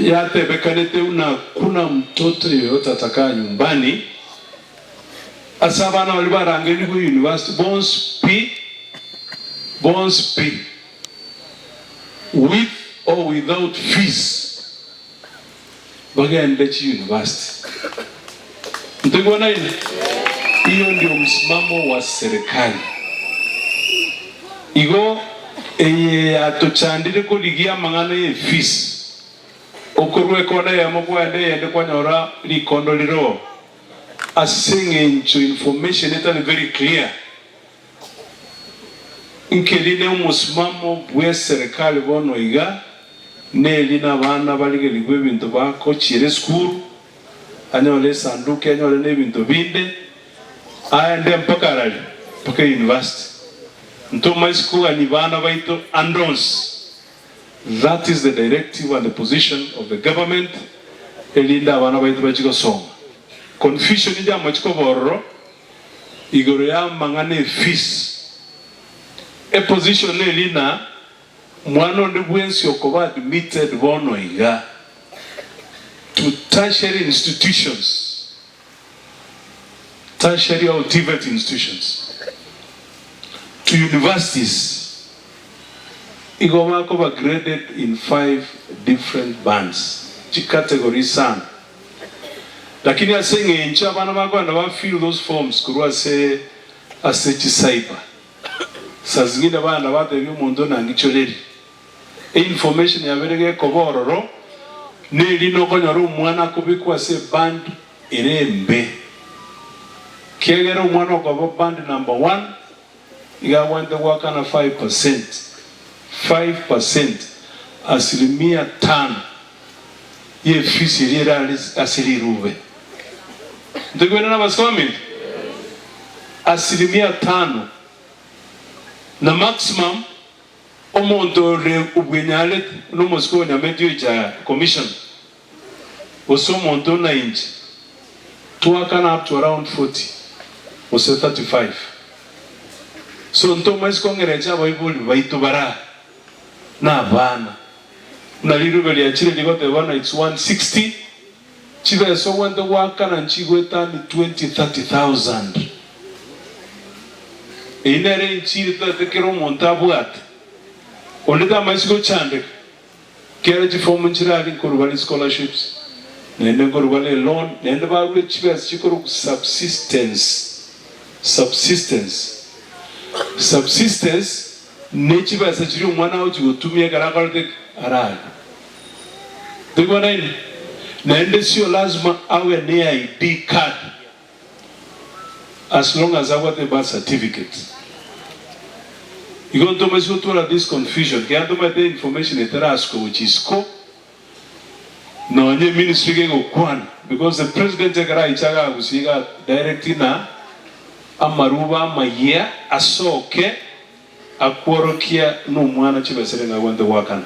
Yatebekanete buna hakuna mtoto yoyote atakaa nyumbani, ase abana baria barangerigwe university bonsi pi, bonsi pi, with or without fees, bagende chi university. Ntoigwanaine? Hiyo ndio msimamo wa serikali. Igo eye yatochandire korigia amang'ana ye fees, okorwa ekona eyemo kwagenda eyende kwanyora rikondo riroo ase eng'encho information etari very clear. Nkeri ne omosimamo bwe serikali bono iga, neri nabana barigerigwe ebinto bagochiera esukuru, anyore esanduki anyore na ebinto binde, aende mpaka arari, mpaka university. Ntomaisi kogania bana baito ande onsi. That is the directive and the position of the government erinde abana baito bachie gosoma. Confusion inche amache koba ororo igoro ya amang'ana e fees. Eposition eri na mwana onde bwensi okoba admitted bono iga to tertiary institutions, tertiary or TVET institutions, to universities, igo bakoba graded in five different bands, chicategory isano. Lakini ase eng'encho abana bakogenda ba fill those forms korwa ase ase chicyber, saa zingine bagenda batebia omonto nang'ichoreri einformation yabere gekoba ororo, neri nokonyora omwana akobekwa ase eband ere embe. Kiagera omwana okoba band number one iga agwenerete goakana 5%, 5%, asilimia tano y'efisi eria erare ase rirube. Ntoigwene nabasike baminto? Asilimia tano na maximum omonto ore obwenyarete buna omosike o Nyameti oicha commission gose omonto buna inche twakana up to around 40 gose 35. So ntomaisi kong'erecha abaibori baito bara na abana. Buna rirube riachire rigoteba buna it's 160, chibesa ogwente goakana nchigoetani 20, 30,000. Eyio nere enchiri totagete kera omonto abwate. Onde tamaisi gochandeka, kera chifomu nchirari nkorwa bare scholarships, naende nkorwa bare eloan, naende barure chibesa chikorokwa subsistence, subsistence, subsistence. Ne chibesa chiria omwana agochia gotumia ekero akorete ki? Arare. Toigwanaine? Naende sio lazima abe ne ID card as long as abwate ebirth certificate. Igo ntomaisi gotwara this confusion, kiagera ntomaete information eterasuka gochia isiko, nonye eministry iga egokwana because the president ekero aicha iga agusie iga direct ng'a amaruba amayia asoke akworokia nomwana chibesa ere ng'a agwenerete goakana.